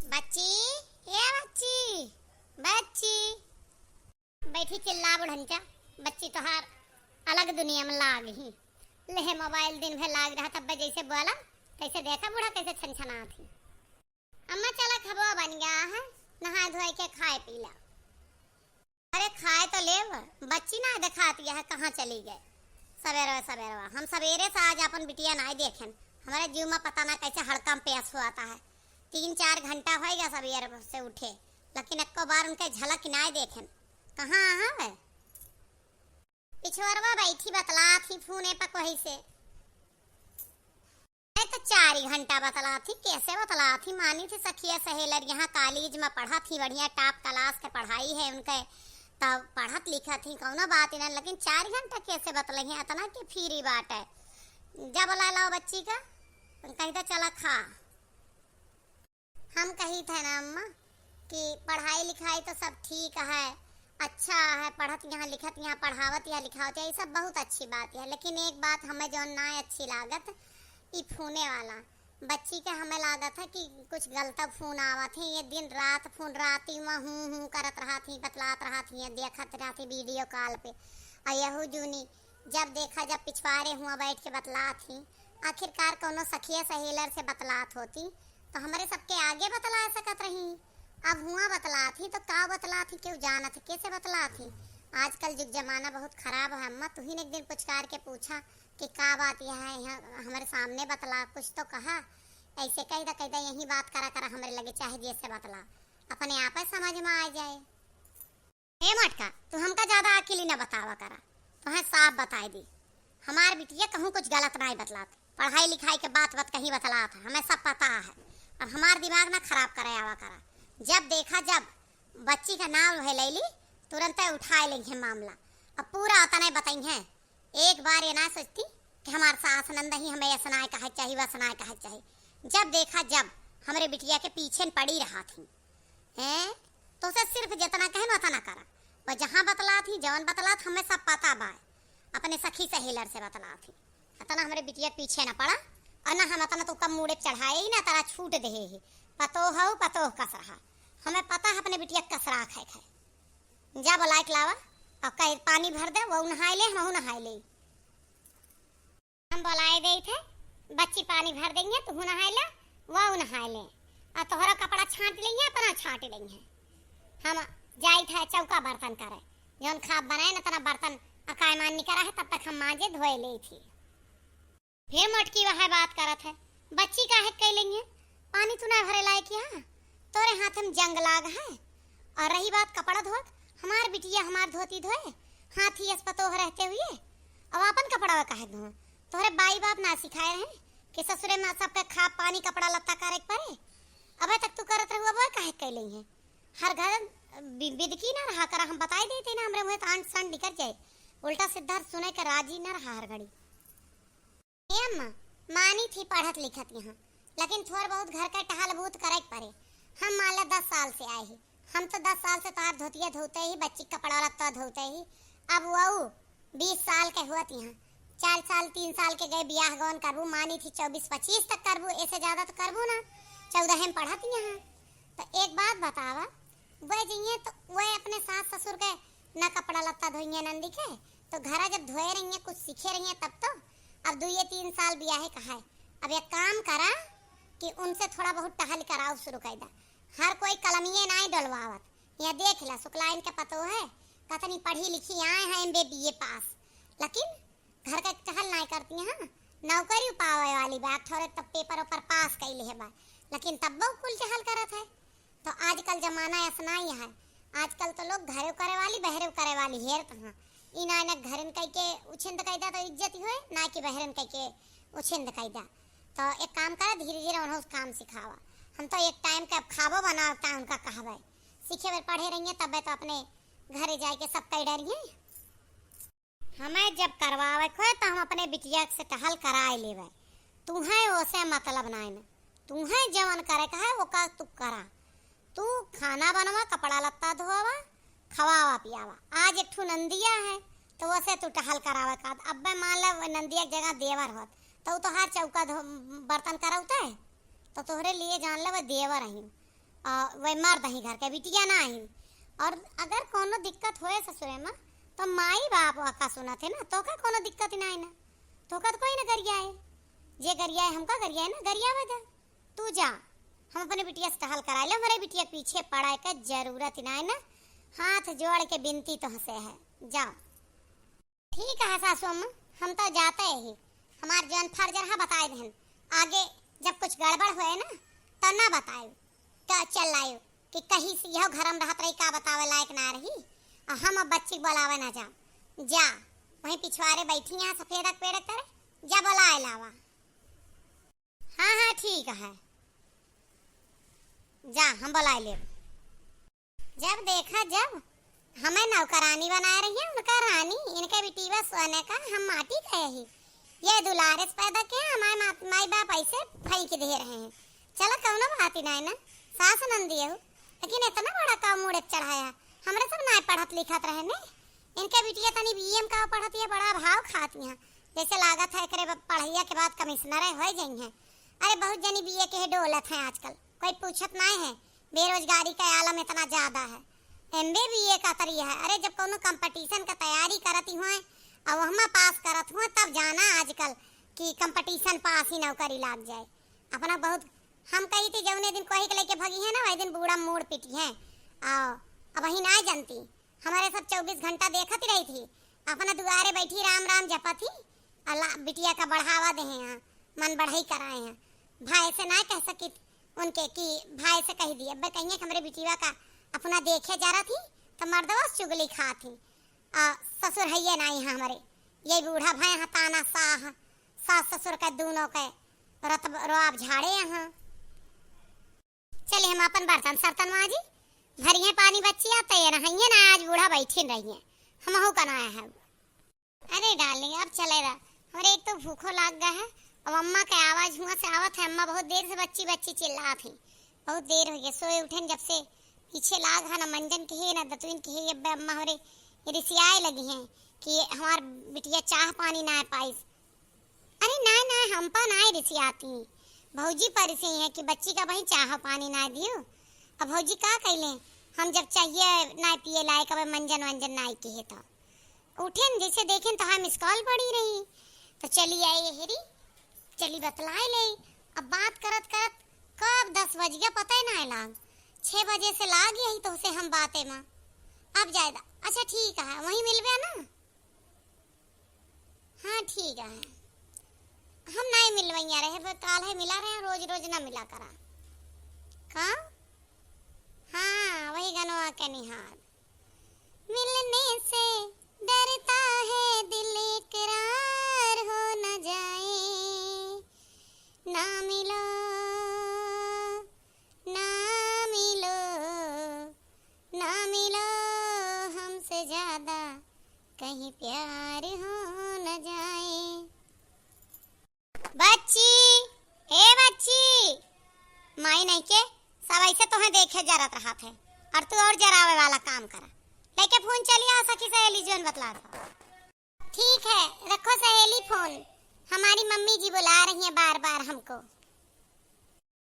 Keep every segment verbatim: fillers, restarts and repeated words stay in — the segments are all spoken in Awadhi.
बच्ची, ए बच्ची, बच्ची। बैठी चिल्ला बुढ़नचा, बच्ची तोहार अलग दुनिया में लाग ही। लेहे मोबाइल दिन भर लाग रहा, तब जैसे बोला तैसे देखा बूढ़ा कैसे छनछनात ही। अम्मा चला खबवा बन गया है, नहाए धोए के खाए पी ला। अरे खाए तो लेव, बच्ची ना देखात यह कहाँ चली गए। सवेरे सवेरे हम सवेरे से आज अपन बिटिया ना देखेन, हमारे जीव में पता ना कैसे हड़कम प्यास हुआ था है। तीन चार घंटा होएगा सवेरे से उठे, लेकिन एको बार उनके झलक ना देखेन। कहाँ है? पिछुअरवा बैठी बतलात ही फोने पर कोई से। अरे तो चार ही घंटा बतलात ही, कैसे बतलात ही? मानी थी सखिया सहेलर यहाँ कॉलेज में पढ़त ही, बढ़िया टॉप क्लास के पढ़ाई है उनके, तब पढ़त लिखत ही, कौनो बात ही ना, लेकिन चार घंटा कैसे बतलही? इतना के फ्री बात है। जा बोला लाओ बच्ची का, कही तो चला खा। हम कही थे ना अम्मा कि पढ़ाई लिखाई तो सब ठीक है, अच्छा है, पढ़त यहाँ लिखत यहाँ पढ़ावत यहाँ लिखावत यहाँ, ये सब बहुत अच्छी बात है, लेकिन एक बात हमें जौन ना अच्छी लागत, ई फोने वाला। बच्ची के हमें लागत है कि कुछ गलत फोन आवत है, ये दिन रात फोन राती में हूँ हूँ करत रहत ही, बतलात रहत ही, देखत रहत ही वीडियो कॉल पे। और यहू जूनी जब देखा जब पिछवारे हुआ बैठ के बतलात ही, आखिरकार कौनो सखिया सहेलर से बतलात होती तो हमरे सबके आगे बतला सकत रही। अब हुआ बतलात ही तो का बतलात ही, केहू जानत है कैसे बतलात ही? आजकल जुग जमाना बहुत खराब है अम्मा, तुही ने एक दिन पुचकार के पूछा कि का बात यह है, यहाँ हमारे सामने बतला, कुछ तो कहा। ऐसे कह दा कह दा, यही बात करा करा हमरे लगे, चाहे जैसे बतला, अपने आप ही समझ में आ जाए। ए मटका, तू हमका ज्यादा अकेली ना बतावा करा, तोहे साफ बताए दी, हमार बिटिया कहूँ कुछ गलत नाई बतलात, पढ़ाई लिखाई के बात बात कहीं बतलात है, हमें सब पता है। अब हमार दिमाग ना खराब करे आवा करा, जब देखा जब बच्ची का नाम है लैली, तुरंत उठाए लेंगे मामला। अब पूरा उतना बताई है, एक बार ये ना सोचती कि हमार सास नंद ही हमें ऐसा ना कहे चाहिए, वैसा ना कहे चाहिए। जब देखा जब हमरे बिटिया के पीछे न पड़ी रहा थी। हैं? तो उसे सिर्फ जितना कहे ना उतना करा। वह जहाँ बतलात ही, जवन बतलात हमें सब पता बा। अपने सखी सहेलर से बतलात ही। इतना हमरे बिटिया के पीछे ना पड़ा और ना हम इतना तो कम मूड़े चढ़ाए ही ना तारा छूट दे ही। पतो हो, पतो कस रहा। हमें पता है अपने बिटिया कस रहा खाए खाए। जा बोलाए के लावा और कह पानी भर दे, वो नहाए ले, हम नहाए ले। हम बोलाए देई थे, बच्ची पानी भर देइहैं, तू नहाए ले, वो नहाए ले। और तोहरा कपड़ा छाँट लेइहैं, अपना छाँट लेइहैं। हम जाई थे चौका बर्तन करे, जौन खाब बनाए न तना बर्तन अकायमान निकरा है, तब तक हम माँजे धोए लेई थी। फिर मोटकी वह बात करत है, बच्ची काहे कह लेइहैं, पानी तू ना भरे लायक यहाँ, तोरे हाथ में जंग लाग है। और रही बात कपड़ा धोत, हमार बिटिया हमार धोती धोए, हाथ ही अस पतोह रहते हुए, अब आपन कपड़ा काहे धोए? तोहरे बाई बाप ना सिखाए रहे कि ससुरे में सबके खा पानी कपड़ा लत्ता करे के पड़े? अबे तक तू करत रहू, अब काहे कह लेइहैं? हर घर बि-, बिदकी ना रहा करा, हम बताई देते ना, हमरे मुँहे तो आंट संट निकल जाए, उल्टा सीधा सुने के राजी ना रहा हर घड़ी। ए अम्मा, मानी थी पढ़त लिखत यहाँ, लेकिन थोड़ बहुत घर के टहल बूत करे के पड़े। हम मान ला दस साल से आए ही, हम तो दस साल से तोहार धोतिया धोते ही, बच्ची के कपड़ा लत्ता धोते ही। अब वो बीस साल के हुआ थी यहाँ, चार साल, तीन साल के गए बियाह गौन करबू, मानी थी चउबीस पच्चीस तक करबू, ऐसे ज्यादा तो करबू ना, चउदह में पढ़त यहाँ। तो एक बात बतावा, वह जइहैं तो वह अपने सास ससुर के ना कपड़ा लत्ता धोइहैं नंदी के, तो घरा जब धोए रहिहैं, कुछ सीखे रहिहैं तब तो। अब दुइये तीन साल बियाहे का है, अब एक काम करा कि उनसे थोड़ा बहुत टहल कराओ शुरू कर दा। हर कोई कलमिये नाई डलवावत, या देख ला, शुक्लाइन के पतो है, कतनी पढ़ी लिखी आए हैं, एम बी ए पास, लेकिन घर का टहल नाई करती हैं। नौकरी पावे वाली बा, थोड़े तब पेपर ओपर पास कैले है बा, लेकिन तब वो कुल टहल करत है। तो आजकल जमाना ऐसा नाई है, आजकल तो लोग घरे करे वाली, बहरे करे वाली हेरत हैं। ई ना, ना घरन कह के उछिंद कह दा तो इज्जत ही होए, ना कि बहरन कह के उछिंद कह दा। तो एक काम करा, धीरे धीरे उन्हें काम सिखावा। हम तो एक टाइम के अब खाबो बनावता उनका कहबे, सीखे बर पढ़े रहिए, तबे तो अपने घरे जाए के सब कह डरिए। हमें जब करवावे के होए, तो हम अपने बिटिया से टहल कराए लेवे। तुहें ओसे मतलब नाई न, तुहें जवन करे के है, ओका तू करा। तू खाना बनवा, कपड़ा लत्ता धोवा, खवावा पियावा। आज एक ठू नंदिया है, तो ओसे तू टहल करावे का। अब्बे मान ले, वो नंदिया के जगह देवर होत, तो उ तोहार चौका धो, बर्तन करौते, तो तोहरे लिए जान ले, वो देवर अही। आ, वह मर्द ही घर के, बिटिया ना ही। और अगर कोनो दिक्कत होए ससुरे में, तो माई बाप वका सुनत है ना, तोका कोनो दिक्कत ना है ना, तोका तो कोई ना गरियाए। जे गरियाए, हमका गरियाए ना, गरियावा जा। तू जा, हम अपने बिटिया से टहल कराए ले, हमरे बिटिया के पीछे पड़े के जरूरत ही ना है ना। हाथ जोड़ के बिनती तोहसे है, जाओ। ठीक है सासू अम्मा, हम तो जाते ही, हमार जौन फर्ज रहा बताए देहन, आगे जब कुछ गड़बड़ होए ना, तो ना बताए, तो चल आयो कि कहीं से यह घर में रहत रही, का बतावे लायक ना रही, और हम अब बच्ची के बुलावे ना जा। जा, वहीं पिछवारे बैठी यहाँ सफेदक पेड़क तरे, जा बुलाए लावा। हाँ, हाँ, ठीक है, जा, हम बुलाए लेब। जब देखा, जब हमें नौकरानी बनाए रही है, उनका रानी, इनके बिटिया सोने का, हम माटी के ही। ये दुलारे से पैदा किया, हमारे मा-, माई बाप ऐसे फेंक दे रहे हैं। चलो, कौनो बात ही नहीं ना, सास नंदी हो, लेकिन इतना बड़ा का मूड़े चढ़ाया, हमरे सब ना पढ़त लिखत रहे ने। इनके बिटिया तनी बीए में का पढ़त है, बड़ा भाव खाती हैं, जैसे लागत है एकरे ब-, पढ़ैया के बाद कमिश्नर हो जाई हैं। अरे, बहुत जनी बीए के डोलत हैं आजकल, कोई पूछत ना है। बेरोजगारी का आलम इतना ज्यादा है, एमबीए बीए का तरी है। अरे, जब कोनो कंपटीशन का तैयारी करती हुए और वहमा पास करत हुए, तब जाना आजकल कि कंपटीशन पास ही नौकरी लाग जाए। अपना बहुत, हम कही थी, जौने दिन कोही के लेके भगी है ना, वही दिन बूढ़ा मूड़ पिटी है। और अब वही ना जानती, हमारे सब चउबीस घंटा देखत ही रही थी, अपना दुआरे बैठी राम राम जपत ही, अल्लाह बिटिया का बढ़ावा दे हैं, मन बढ़ई कराए हैं। भाई से ना कह सकित उनके कि भाई से कह दिए, अब कहिए कि हमरे बिटिया का अपना देखे जरा थी, तो मर्दवा से चुगली खा थी। आ, ससुर है ये ना यहाँ हमारे, ये बूढ़ा भाई यहाँ ताना साह, सास ससुर के दोनों के रत रोआब झाड़े यहाँ। चली हम अपन बर्तन सर्तन माजी, भरिए पानी बच्ची आते ये नहाइए ना, आज बूढ़ा बैठिन रहिए, हमहू का ना है। अरे डार्लिंग, अब चले रहा, हमरे एक तो भूखो लाग गया है, अब अम्मा के आवाज हुआ से आवत है, अम्मा बहुत देर से बच्ची बच्ची चिल्लात है, बहुत देर हो गया सोए उठे न जब से, पीछे लाग है ना मंजन के है ना दतुइन के है, अब अम्मा हमरे रिसियाए लगी हैं कि हमार बिटिया चाह पानी ना पाइस। अरे नाय, नाय, हम पा नाय रिसियाती। भौजी पा रिसियाई है कि बच्ची का वही चाह पानी नाय दियो। अब भौजी का कइले, हम जब चाहिए नाय पिए लायक, अब मंजन वंजन नाय किहे तो उठेन, जैसे देखेन तो हम मिस कॉल पड़ी रही। तो चली आई हेरी, चली बतलाए ले। अब बात करत करत कब दस बज गया, पता ही नाय लाग। छः बजे से लाग यही तो से हम बातें में। अब जायदा, अच्छा ठीक है, वहीं मिलबे ना। हाँ, ठीक है। हम नाहीं मिलवइया रहे, बस काल है मिला रहे, रोज रोज ना मिला करा। का? हाँ, वही गनवा के निहार। मिलने से डरता है दिल, इकरार हो न जाए। ना मिलो, ना मिलो, ना मिलो हमसे ज्यादा, कहीं प्यार हो न जाए। बच्ची, ए बच्ची, माई नहीं के, सब ऐसे तोहे देखे जरत रहत है, और तू और जरावे वाला काम करा। लेके फोन चली आओ सखी सहेली जौन बतला दो। ठीक है, रखो सहेली फोन, हमारी मम्मी जी बुला रही हैं बार बार हमको।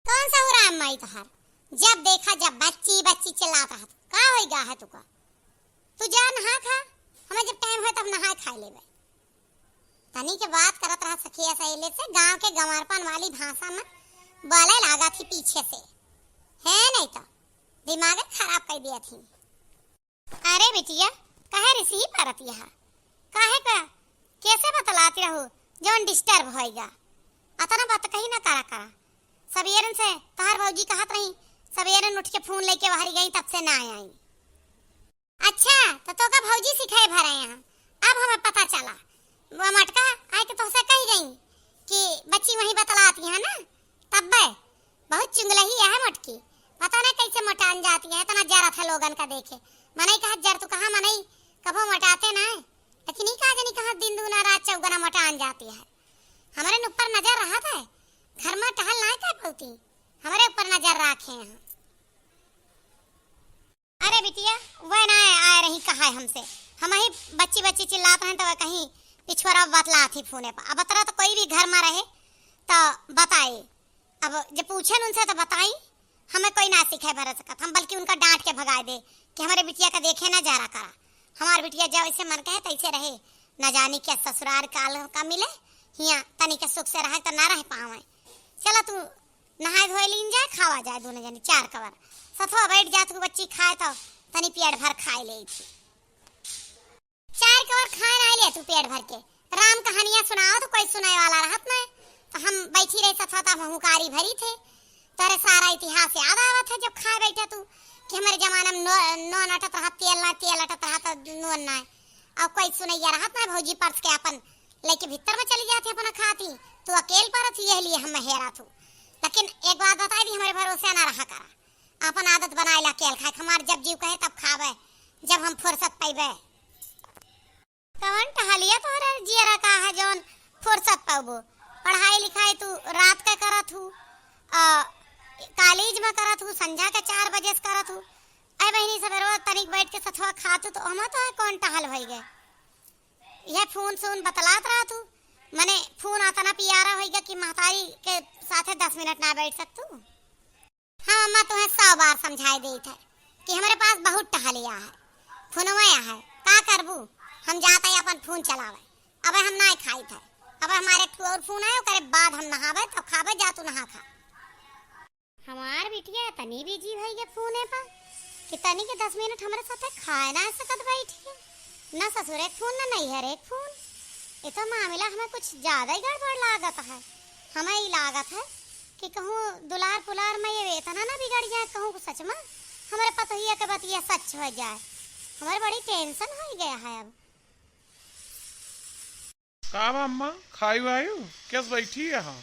कौन सा उराम माई तोहार? जब देखा जब बच्ची बच्ची चिल्लात रहत। का होई गा है तुका? तू जा नहा खा, हमें जब टाइम होए तब नहाए खाए लेबे। तनी के बात करत रहा सखिया सहेली से, गांव के गंवारपन वाली भाषा में बोले लागा थी पीछे से। है नहीं तो दिमाग खराब कर दिया थी। अरे बिटिया, काहे रिसी परत यहा? काहे का? कैसे बतलाती रहू, जौन डिस्टर्ब होइगा? अतना बात कही ना करा करा। सबेरन से तोहार भौजी कहत रही, सबेरन उठ के फोन लेके बाहरी गई, तब से ना आई। अच्छा, तो तोका भौजी सिखाए भरे यहाँ, अब हमें पता चला। वो मटका आए के तोहसे कही गई कि बच्ची वहीं बतलाती है ना, तब्बे बहुत चुंगलही है मोटकी, पता ना कैसे मोटान जाती है, इतना जरत है लोगन का देखे। मनई कहा जर तू कहा मनई कभो मोटाते ना है, लेकिन ई कहा जनी कहा दिन दूना रात चौगुना मोटान जाती है। हमरे न ऊपर नजर रहत है, घर में टहल ना कर पौती, हमरे ऊपर नजर राखे हैं। अरे बिटिया, वह ना आए रही कहा है हमसे, हम ही बच्ची बच्ची चिल्लात रहे तो वह कहीं पिछुआरा बतलात ही फोने पर। अब अतरा तो कोई भी घर में रहे तो बताए, अब जब पूछे न उनसे तो बताई, हमें कोई ना सिखाए भरे सकत, हम बल्कि उनका डांट के भगाए दे कि हमरे बिटिया का देखे ना जरा करा। हमार बिटिया जैसे मन कहे तैसे रहे, न जानी क्या ससुरार काल का मिले, हियाँ तनी के सुख से रहे तो ना रह पावे। चला तू नहाए धोए लीन जाए, खावा जाए दोनों जनी चार कवर। सथवा बैठ जात हूँ बच्ची खाए तो तनी पेट भर खाए ले थी। चार कवर खाए ना ले तू पेट भर के। राम कहानियाँ सुनाओ तो कोई सुनाए वाला रहत ना। तो हम बैठी रही सथवा तब हुंकारी भरी थे। तोरे सारा इतिहास याद आवत है जब खाए बैठे तू कि हमारे जमाना में नो-, नून अटत रहा, तेल ना, तेल अटत रहा तो नून ना। अब कोई सुनैया रहत ना, भौजी पर्स के अपन लेके भीतर में चली जाती अपना खाती। तू अकेल पर थी, यह लिए हम हेरा थू। लेकिन एक बात बताई दी, हमारे भरोसे ना रहा करा। अपन आदत बनाए ला अकेल खाए, हमार जब जीव कहे तब खावे, जब हम फुर्सत पाइबे। कवन टहलिया तोहरे जियरा का है जौन फुर्सत पाबो? पढ़ाई लिखाई तू रात के करत हू, आ, कॉलेज में करत हू, संझा के चार बजे से करत हू। ऐ बहिनी सवेरवा तनिक बैठ के सथवा खातू तो ओमा तो है कौन टहल भई गए। यह फोन सोन बतलात रहत हू, मने फोन आता ना पियारा होई गया कि महतारी के साथे दस मिनट ना बैठ सकतू। हाँ अम्मा, तुम्हें सौ बार समझाए देत है कि हमरे पास बहुत टहलिया है, फोनवे है, का करबू? हम जात है अपन फोन चलावे। अब हम ना खाइत है, अब हमारे एक ठो और फोन है, ओकरे बाद हम नहावे तब खावे, जा तू नहा खा। हमार बिटिया इतनी बिजी भई गे फोने पर कि तनी के दस मिनट हमरे साथे खाए ना सकत बैठी है। ना ससुर एक फोन, ना नैहर एक फोन। ये तो मामला हमें कुछ ज्यादा ही गड़बड़ लागत है। हमें ई लागत है कि कहूँ दुलार पुलार में ये इतना ना बिगड़ जाए, कहूँ को सच में हमारे पतोहिया के बतिया सच हो जाए। हमारे बड़ी टेंशन हो गया है अब। का बा अम्मा, खाई वायु? कैस बैठी है? हाँ,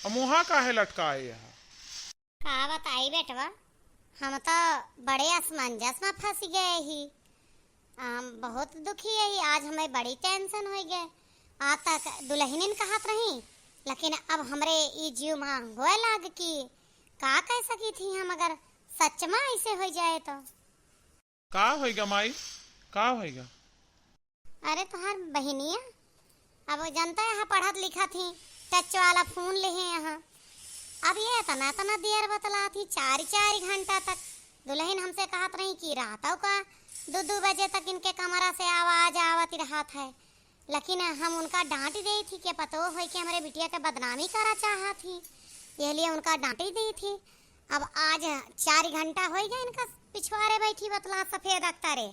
अब मुँहा काहे लटकाए है? का बताई बेटवा, हम तो बड़े असमंजस में फंस गए ही। हम बहुत दुखी है ही, आज हमें बड़ी टेंशन हो गए। आज तक दुल्हनिन कहत रही, लेकिन अब हमरे ई जीव में गोए लाग कि का कह सकी थी हम अगर सच में ऐसे हो जाए तो। का होइगा माई, का होइगा? अरे तोहार बहिनिया, अब जनता यहाँ पढ़त लिखत ही, टच वाला फोन लेहे यहाँ। अब ये इतना इतना देर बतलात ही, चार चार घंटा तक। दुल्हन हमसे कहत रही कि रातौ का दो दो बजे तक इनके कमरा से आवाज आवत रहत है, लेकिन हम उनका डांट देई थी कि पतोह होई के हमरे बिटिया के बदनामी करा चाहत ही, यह लिए उनका डांट ही देई थी। अब आज चार घंटा होई गए इनका पिछवारे बैठी बतला सफेद अख्तरे,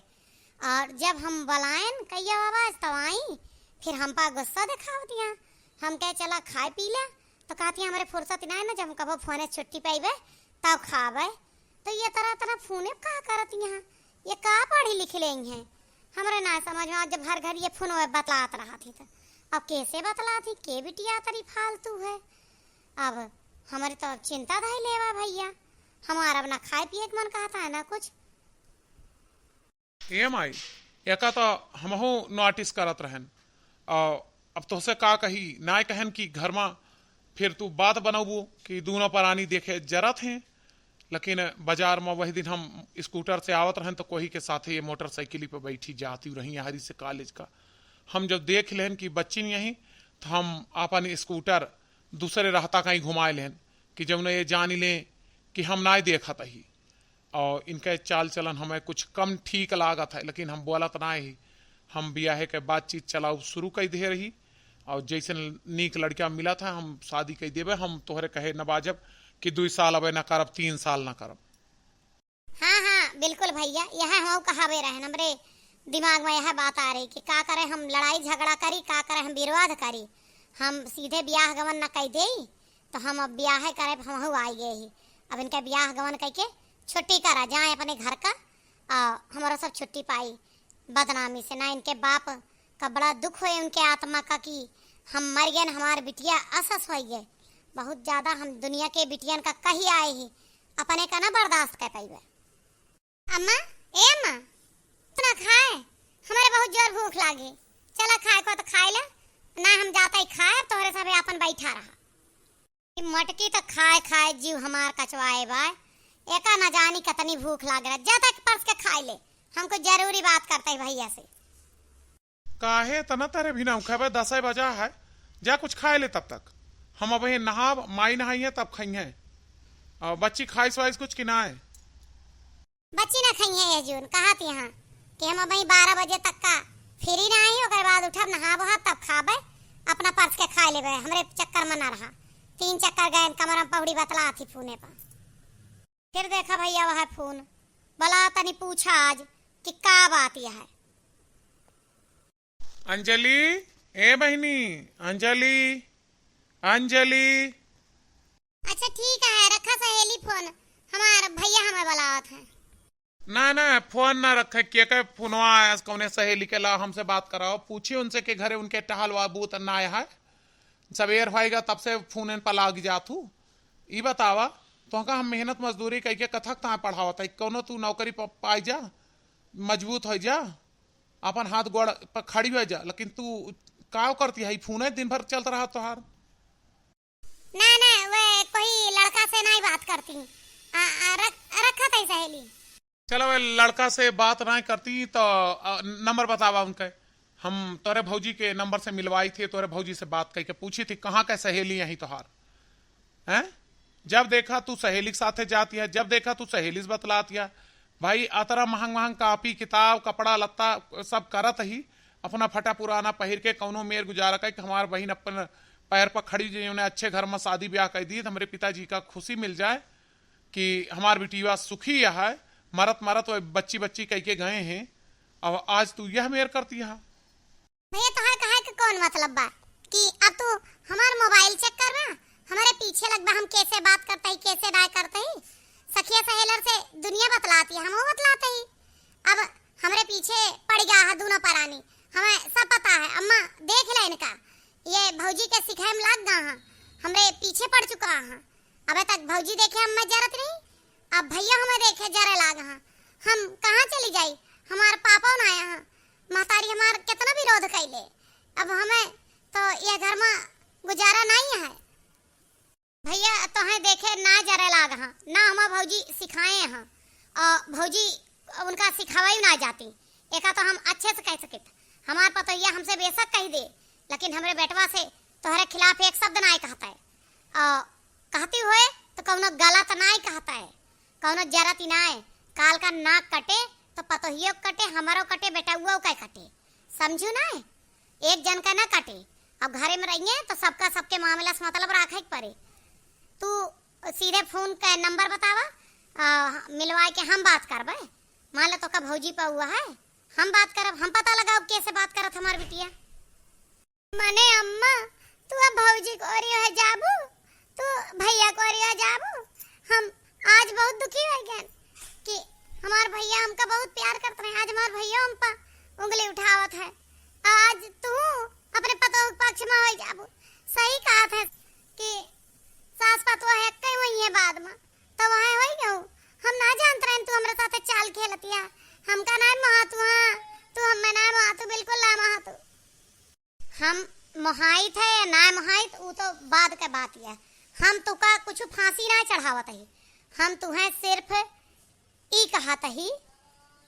और जब हम बुलाएन कहिया आवाज तब आई, फिर हम पा गुस्सा दिखावतिया। हम कहे चला खाए पी ले, तो कहती हमरे फुर्सत ना है ना, जब हम कबो फोने छुट्टी पाइबे तब खाबे। तो ये तरह तरह फोने का करती हैं, ये का पढ़ी लिख लेंगे हैं? हमरे ना समझ में, जब हर घर ये फोन बतलात रहा थी तो अब कैसे बतला थी, के बिटिया तरी फालतू है। अब हमरे तो अब चिंता धाई लेवा भैया, हमारा अब ना खाए पिए के मन कहता है ना कुछ। ए माई, एका तो हमहू नोटिस करत रहन। आ, अब तोहसे का कही, नाय कहन कि घर मा फिर तू बात बनौबू कि दूनो परानी देखे जरत हैं। लेकिन बाजार मा वही दिन हम स्कूटर से आवत रहन तो कोही के साथे ये मोटरसाइकिल पे बैठी जाती रही हरी से कॉलेज का। हम जब देख लेन कि बच्चिन यहीं, तो हम आपन स्कूटर दूसरे रास्ता कहीं घुमाए लेन कि जौन ये जानी लें कि हम नाय देखत ही। और इनका चाल चलन हमें कुछ कम ठीक लागत है, लेकिन हम बोलत ना ही। हम बियाहे के बातचीत चलाऊ शुरू कर दे रही, और जैसे नीक लड़का मिला था, हम शादी कर देबे। हम तोहरे कहे न बाजब कि दुई साल अबे न करब, तीन साल न करब। हाँ, हाँ, बिल्कुल भैया, यह हम कहावे रहे, हमरे दिमाग में यह बात आ रही कि का करे हम लड़ाई झगड़ा करी, का करे हम विरोध करी। हम सीधे ब्याह गवन न कह देई, तो हम अब ब्याह करे, हमहू आई गए ही। अब इनका ब्याह गवन कह के छुट्टी करा जाए अपने घर का, आ, हमारा सब छुट्टी पाई बदनामी से। ना इनके बाप का बड़ा दुख होए उनके आत्मा का कि हम मर गए, हमार बिटिया असस हो गए। बहुत ज्यादा हम दुनिया के बिटियन का कही आए ही, अपने का ना बर्दाश्त कर पाइबे। अम्मा, ए अम्मा, इतना खाए, हमारे बहुत जोर भूख लागे। चला खाए को तो खाए ले, ना हम जाता ही खाए, अब तोहरे सब अपन बैठा रहा। ई मटकी तो खाए खाए जीव हमार कचवाए बाय। एका न जानी कतनी भूख लाग रहा। जा तक परस के खाए ले। हमको जरूरी बात करते है भैया से। काहे तना तरे भी ना उखाबे, दसे बजा है। जा कुछ खाए ले तब तक। हम अब ये नहाब, माई नहाई है तब खाई है। और बच्ची खाइस वाइस कुछ कि नाय? बच्ची ना खइहे ये जून, कहत यहाँ कि हम अबही बारह बजे तक का फ्री ना आई, ओकर बाद उठब, नहाब वहाब, तब खाबे, अपना परस के खाए लेबे, हमरे चक्कर में ना रहा। तीन चक्कर गए कमरा में पहुड़ी बतलात ही फोने पर। फिर देखा भैया वह फोन, बला तनी पूछा आज कि का बात यह है। अंजलि, ए बहिनी, अंजलि, अंजलि। अच्छा ठीक है, रखा सहेली फोन, हमार भैया हमें बुलावत है। ना, ना, फोन ना रखे, के के फोनवा आया, कौने सहेली के ला हमसे बात कराओ, पूछी उनसे के घरे उनके टहल वा बूत ना है, सबेर होएगा तब से फोन इन पर लाग जात हूँ। ई बतावा, तोहका हम मेहनत मजदूरी कइके कथक तहाँ पढ़ावत है, कौनो तू नौकरी प-, पाई जा, मजबूत हो जा, अपन हाथ गोड़ पर खड़ी हो जा, लेकिन तू का करती है, फोन है दिन भर चलत रहा तोहार। ना, ना, वे कोई लड़का से नहीं बात करती। आ, आ, रख, रखा था सहेली। चलो, वे लड़का से बात नहीं करती तो, आ, नंबर बतावा उनके। हम तोरे भौजी के नंबर से मिलवाई थे, तोरे भौजी से बात करके पूछी थी, कहाँ के सहेली यहीं तोहार? हैं? जब देखा तू सहेली के साथे जाती है, जब देखा तू सहेली से बतलाती है। भाई, अतरा महंग महंग कापी, किताब, कपड़ा, लत्ता सब करत ही, अपना फटा पुराना पहिर के कौनो मेर गुजारा कर कि हमार बहिन अपन पैर पर खड़ी, जो उन्हें अच्छे घर में शादी ब्याह कर दी, तो हमरे पिताजी का खुशी मिल जाए कि हमार बिटिया सुखी है, मरत मरत वह बच्ची बच्ची कह के गए हैं। अब आज तू यह मेर करती है। भैया, तोहार कहे के कौन मतलब बा कि अब तू हमार मोबाइल चेक करबा, हमारे पीछे लगबा, हम कैसे बात करते ही, कैसे ना करते ही? सखिया सहेलर से दुनिया बतलाती है, हम वो बतलाते ही। अब हमरे पीछे पड़ गया है दोनों परानी, हमें सब पता है। अम्मा, देख ले इनका, ये भौजी के सिखाए में लग गया है, हमरे पीछे पड़ चुका है। अबे तक भौजी देखे हम जरत रही, अब भैया हमें देखे जरे लाग हाँ। हम कहाँ चली जाई? हमार पापा ना आया हाँ। महतारी हमार कितना विरोध कैले। अब हमें तो ये घर में गुजारा नहीं है। भैया तोहें देखे ना जरे लाग हाँ, ना हमार भौजी सिखाए हाँ। और भौजी उनका सिखावे ना जाती। एका तो हम अच्छे से कह सकित। हमार पतोहिया हमसे बेशक कह दे, लेकिन हमरे बेटवा से तोहरे खिलाफ एक शब्द ना कहता है। और कहती हुए तो कौनो गलत नाई कहता है, कौनो जरत ही नाई। काल का नाक कटे तो पतोहियो कटे, हमारो कटे, बेटउओ का कटे, समझू नाई? एक जन का ना कटे। अब घरे में रहिए तो सबका सबके मामला से मतलब रखे के पड़े। तू सीधे फोन का नंबर बतावा, आ, मिलवाए के हम बात करबे। मान लो तो का भौजी पउआ है, हम बात करब, हम पता लगाओ कैसे बात करत हमार बिटिया। मने अम्मा, तू अब भौजी के ओरी हो जाबू, तू भैया के ओरी हो जाबू। हम आज बहुत दुखी हो गए कि हमार भैया हमका बहुत प्यार करत रहे, आज हमार भैया हम पर उंगली उठावत है। आज तू अपने पतोह के पक्ष में हो जाबू। सही कहत है कि सास पतोह है कहीं वही है बाद में, तो वह होई गऊ। हम ना जानत रहन तू हमरे साथे चाल खेलतिया। हमका ना मोहा तू, हाँ, तू हमें ना मोहा तू, बिल्कुल ना मोहा तू। हम मोहाइत है या ना मोहाइत, उ तो बाद के बात है। हम तुका कुछ फांसी ना चढ़ावत ही, हम तुहें सिर्फ ई कहत ही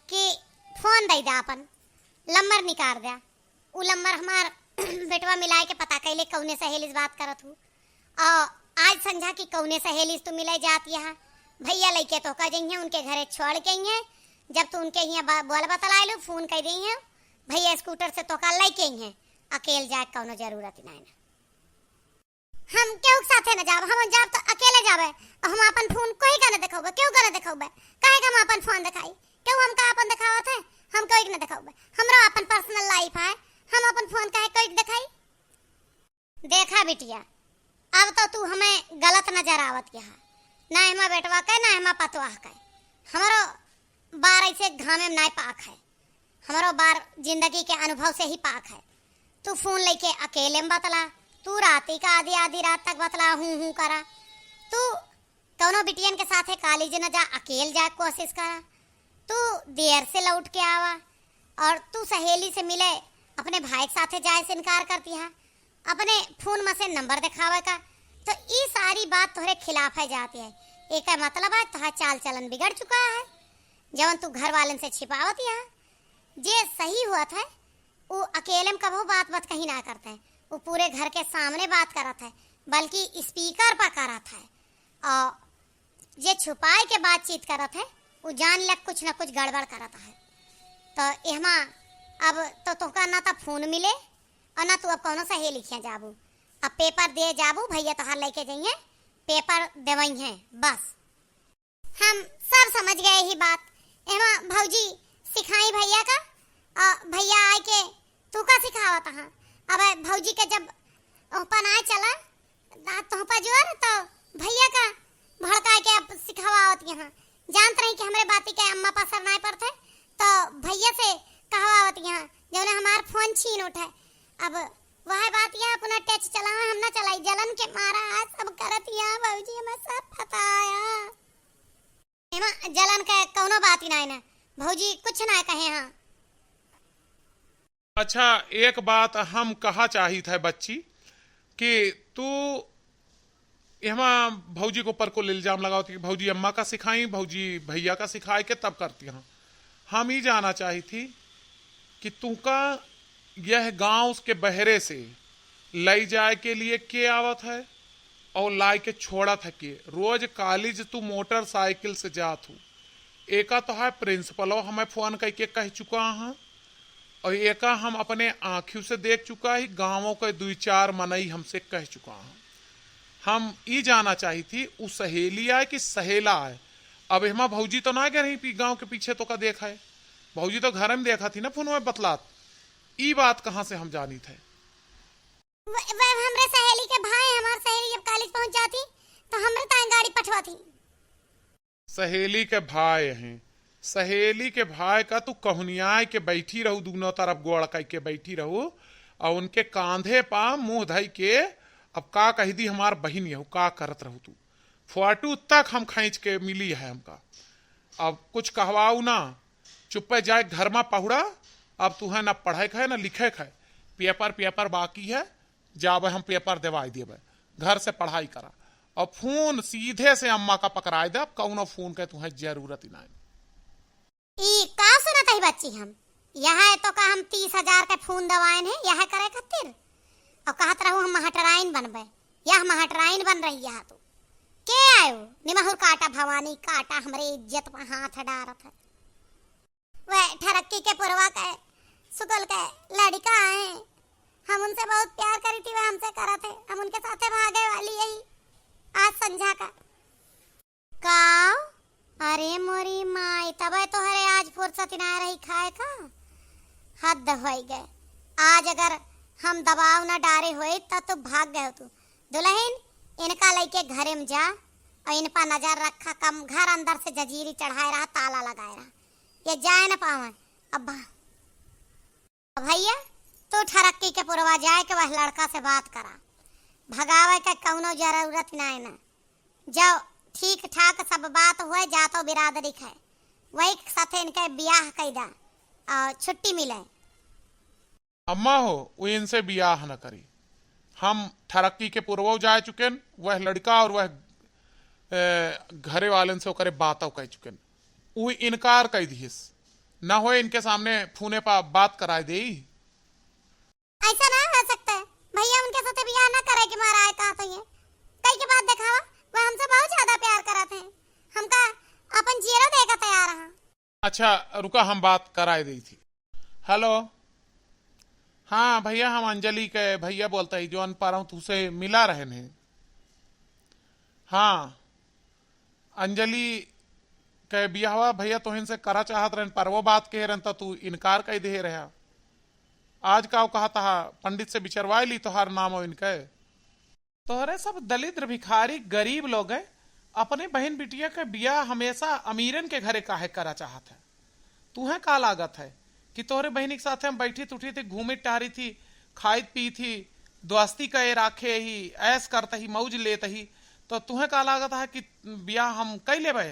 कि फोन दे दे, अपन लम्बर निकाल दे। उ लम्बर हमार बेटवा मिलाए के पता कैले कौने सहेली से बात करत हूँ। और आज संझा की कौने सहेली से तू मिले जात यहाँ। भैया लइके तोहका जइहें, उनके घरे छोड़ के अइहें। जब तू उनके यहाँ बा-, बोल बतलाए लो, फोन कर दइहें, भैया स्कूटर से तोहका लइके अइहें। अकेल जाए कौनो जरूरत ही नाई ना। हम केहू के साथे न जाब, हम जाब तो अकेले जाबे। और हम अपन फोन कोई का न देखौबे, केहू का न देखौबे। काहे का हम अपन फोन देखाई? केहू हमका अपन देखावत है? हम कोई के न देखौबे। हमरो अपन पर्सनल लाइफ है, हम अपन फोन काहे कोई के देखाई? देखा बिटिया, अब तो तू हमें गलत नजर आवत यहाँ, ना हमा बेटवा के, ना हमा पतवाह के। हमरो बार ऐसे घामे में नाय पाक है, हमरो बार जिंदगी के अनुभव से ही पाक है। तू फोन लेके अकेले में बतला, तू राती का आधी आधी रात तक बतला, हूँ हूँ करा। तू कौनो बिटियन के साथे कॉलेज न जा, अकेल जाए कोशिश करा। तू देर से लौट के आवा और तू सहेली से मिले, अपने भाई के साथे जाए से इनकार करती है, अपने फोन में से नंबर दिखावे का। तो ई सारी बात तोहरे खिलाफ है जाती है। एका मतलब है तोहार चाल चलन बिगड़ चुका है, जवन तू घर वालन से छिपावत है। जे सही होत है, उ अकेले में कबो बात बात कहीं ना करत है, उ पूरे घर के सामने बात करत है, बल्कि स्पीकर पर करत है। और जे छुपाए के बातचीत करत है, उ जान ले कुछ न कुछ गड़बड़ करत है। तो एहमा अब तो तोहका ना तो फोन मिले और ना तू अब कौनो सहेली खिया जाबू। अब पेपर दे जाबू, भैया तोहार लेके जइहें, पेपर देवइहें, बस। हम सब समझ गए ही बात। एहमा भौजी सिखाई भैया का, और भैया आए के तू का सिखावत हा? अब भौजी के जब ओहपा ना चला, दांत तोहपा जोर, तो भैया का भड़काए के अब सिखावत यहाँ। जानत रही कि हमरे बाती के अम्मा पर असर ना पड़ते, तो भैया से कहवावत यहाँ, जौने हमार फोन छीन उठे। अब वह बात यहाँ अपना टच चलावा, हम ना चलाई, जलन के मारा आज सब करत यहाँ भौजी हमें सब बताया। एमा जलन के कौनो बात ही ना है ना, भौजी कुछ ना कहे हाँ। अच्छा, एक बात हम कहा चाहित है बच्ची, कि तू एहमा भौजी के ऊपर कुल इल्जाम लगावत कि भौजी अम्मा का सिखाई, भौजी भैया का सिखाए के तब करती हैं। हम ई जाना चाहित ही कि तुमका यह गांव के बहरे से लई जाए के लिए के आवत है और लाए के छोड़त है के? रोज कॉलेज तू मोटरसाइकिल से जात हूँ। एका तो है प्रिंसिपलो हमें फोन करके कह चुका है और एका हम अपने आँखियों से देख चुका ही, गाँवों के दुई चार मनई हमसे कह चुका है। हम ई जाना चाहित ही, उ सहेली आए कि सहेला आए? अब एहमा भौजी तो ना गए रही पी-, गाँव के पीछे तो का देखा है, भौजी तो घर में देखा थी ना फोन में बतलात। ई बात कहाँ से हम जानी थे? व-, व-, हमरे सहेली के भाई, हमार सहेली जब कॉलेज पहुँच जाती, तो हमरे ताईं गाड़ी पठवाती। सहेली के भाई हैं, सहेली के भाई का तू कहुनियाए के बैठी रहू, दूनों तरफ गोड़ कइ के बैठी रहू, और उनके कांधे पा मुँह धइ के, अब का कह दी, हमार बहिन यहू का करत रहू तू? फोटो तक हम खींच के मिली है हमका। अब कुछ कहवाऊ ना, चुप्पे जाए घर मा पहुड़ा। अब तुहें ना पढ़े के है ना लिखे के है, पेपर पेपर बाकी है, जाबे हम पेपर देवाई देबे, घर से पढ़ाई करा। और फोन सीधे से अम्मा का पकड़ाई दे, अब कौनो फोन के तुहें जरूरत ही नहीं। ई का सुनत हई बच्ची हम? यह है तो का हम तीस हजार के फोन दवाएन है, यह करे खातिर? और कहत रहू हम महटराइन बनबे, यह महटराइन बन रही है तू। के आयो? निमहुर काटा भवानी काटा, हमरे इज्जत पर हाथ डारत है। वह ठरक्की के पुरवा के सुगल के लड़का है, हम उनसे बहुत प्यार करी थी, वह हमसे करत है, हम उनके साथे भागे वाली यही आज संझा का। का? अरे मोरी माई, तबे तोहरे आज फुर्सत ना रही खाए का। हद होई गए। आज अगर हम दबाव ना डारे होई त तू भाग गए तू। दुल्हन, इनका लइके घरे में जा और इन पर नजर रखा, कम घर अंदर से जजीरी चढ़ाए रहा, ताला लगाए रहा, ये जाए ना पावन। अब भा-, भैया, तू ठरक्की के पुरवा जाए के वह लड़का से बात करा, भगावे के कौनो जरूरत ना है ना। जब ठीक ठाक सब बात हुए, जा तो बिरादरी के है, वही साथे इनके बियाह कई दा और छुट्टी मिले। अम्मा हो, वो इनसे बियाह न करी। हम ठरक्की के पुरवो जा चुकेन, वह लड़का और वह, ए, घरे वालन से ओकरे बातों कह चुकेन। वो इनकार कह दिहिस, न होए इनके सामने फोने पर बात कराए देई। ऐसा ना हो सकता है भैया, उनके साथे बियाह ना करे के मारा है, कहा तो ये कई के बात देखावा, वह हमसे बहुत ज्यादा प्यार करत हैं, हमका अपन जियरो दे के तैयार हैं। अच्छा रुका, हम बात कराए देई थी। हेलो, हाँ भैया, हम अंजलि के भैया बोलत ही, जौन परौं तुसे मिला रहेन है। हाँ, अंजलि के बियाहवा भैया तोहिन से करा चाहत रहेन, परवो बात कहे रहेन त तू इनकार कइ देहे रहा। आज का कहत हा, पंडित से बिचरवाए ली तोहार नाम और इनके। तोहरे सब दलिद्र भिखारी गरीब लोग हैं, अपने बहिन बिटिया के बियाह हमेशा अमीरन के घरे काहे करा चाहत है? तुहें का लागत है कि तोहरे बहिनी के साथे हम बैठी उठी थी, घूमी टहरी थी, खाई पी थी, दोस्ती कए राखे ही, ऐश करत ही, मौज लेत ही, तो तुहें का लागत है कि बियाह हम कइ लेबे?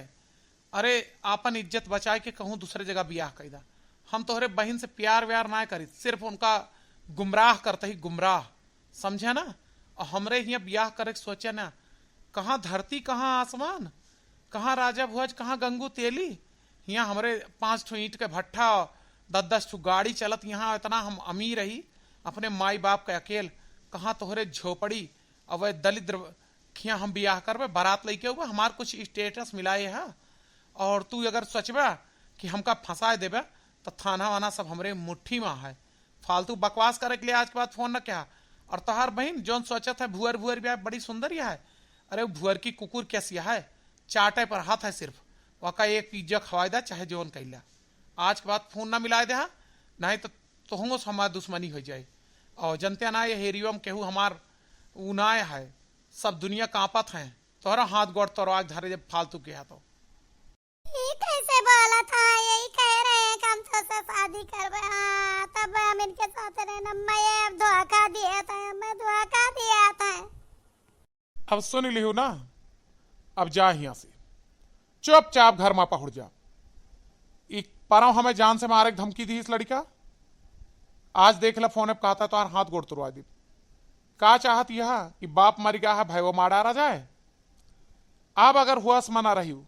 अरे, आपन इज्जत बचाए के कहूँ दूसरे जगह बियाह कइ दा। हम तोहरे बहिन से प्यार व्यार ना करी, सिर्फ उनका गुमराह करत ही, गुमराह, समझे ना? और हमरे हियाँ बियाह करे के सोचे ना, कहाँ धरती, कहाँ आसमान, कहाँ राजा भोज, कहाँ गंगू तेली। हियाँ हमरे पाँच ठो ईंट के भट्ठा, दस दस ठो गाड़ी चलत, यहाँ इतना हम अमीर रही, अपने माई बाप के अकेल, कहाँ तोहरे झोपड़ी, अब वह दलिद्र खिया हम बियाह करबे, बारात लइके अउबे, हमार कुछ status मिलाए है, और तू अगर सोचबे कि हमका फंसाए देबे, तो थाना वाना सब हमरे मुट्ठी में है। फालतू बकवास करे के लिए आज के बाद फोन न किहा। और तोहार बहिन जौन सोचत है भुअर भुअर बिया बड़ी सुंदर या है, अरे वो भुअर की कुकुर कैसी है, चाटे पर हाथ है सिर्फ, वका एक पिज्जा खवाए दा चाहे जौन कैला। आज के बाद फोन ना मिलाए देहा, नहीं तो तोहंगो से हमार दुश्मनी हो जाए। और जनते ना ये हेरियो में केहू हमार उ ना है, सब दुनिया कांपत है। तोहरा हाथ गोड़ तोड़वा के धरे जब फालतू के है तो। ये कैसे बोला था? यही कह रहे हैं कि हम तो से शादी करबे। हाँ, तब हम इनके साथ रहे ना, मैं ये अब धोखा दिया था, मैं धोखा दिया था। अब सुन लिहू ना, अब जा हियां से, चुपचाप घर में पहुंच जा। ई परव हमें जान से मारे के धमकी दी इस लड़का। आज देख ले फोन पे कहता तोहार हाथ गोड़ तुड़वा दी। का चाहत यह कि बाप मर गया है, भाई वो मारा रह जाए? अब अगर होश में ना रही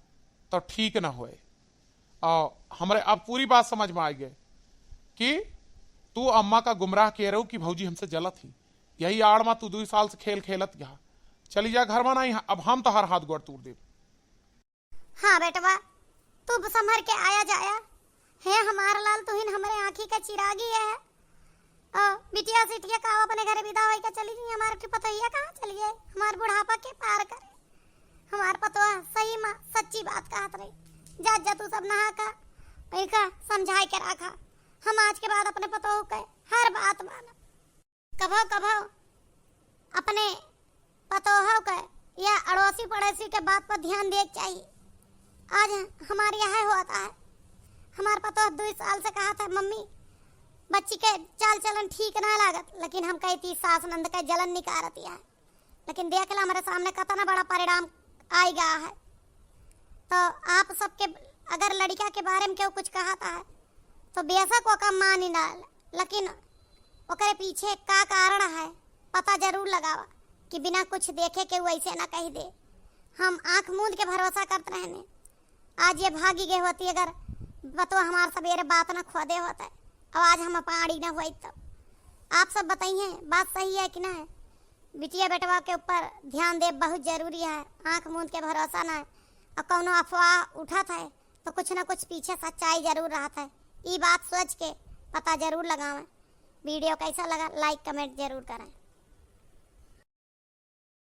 तो ठीक ना होए। और हमरे अब पूरी बात समझ में आ गए कि तू अम्मा का गुमराह किए रहू कि भौजी हमसे जलत ही। यही आड़ में तू दो साल से खेल खेलत गया। चली जा घर में, नहीं अब हम तोहार हाथ गोड़ तोड़ देब। हाँ बेटवा, तू संभर के आया जाया। हे हमार लाल, तुहिन हमरे आँखी का चिरागी है। आ, बिटिया सिटिया का अपने घरे विदा होई के चली गई, हमार की पतोहिया कहाँ चली गई? हमार बुढ़ापा के पार करे। हमार पतोह सही में सच्ची बात कहत रही। जा, जा तू सब नहा का, इनका समझाए के रखा। हम आज के बाद अपने पतोह के हर बात मानब। कभो कभो अपने पतोह के या अड़ोसी पड़ोसी के बात पर ध्यान दिए के चाहिए। आज हमार यह होता है, हमार पतोह दो साल से कहत है, "मम्मी, बच्ची के चाल चलन ठीक ना लागत," लेकिन हम कहती, "सास नंद का जलन निकारत है।" लेकिन देख ला, हमारे सामने कितना बड़ा परिणाम आइ गया है। तो आप सबके अगर लड़का के बारे में केहू कुछ कहता है, तो बेशक ओका मानी ना, लेकिन ओकरे पीछे का कारण है, पता जरूर लगावा कि बिना कुछ देखे केहू ऐसे ना कहि दे। हम आँख मूंद के भरोसा करत रहने, आज ये भागी गए होती, अगर पतोह हमार सबेरे बात ना खोदे होता, अब आज हम पाड़ी ना होई। तब आप सब बताइए, बात सही है कि ना है? बिटिया बेटवा के ऊपर ध्यान देब बहुत जरूरी है। आँख मूंद के भरोसा ना है, और कौनो अफवाह उठत है तो कुछ ना कुछ पीछे सच्चाई जरूर रहत है। ई बात सोच के पता जरूर लगावें। वीडियो कैसा लगा, like comment जरूर करें।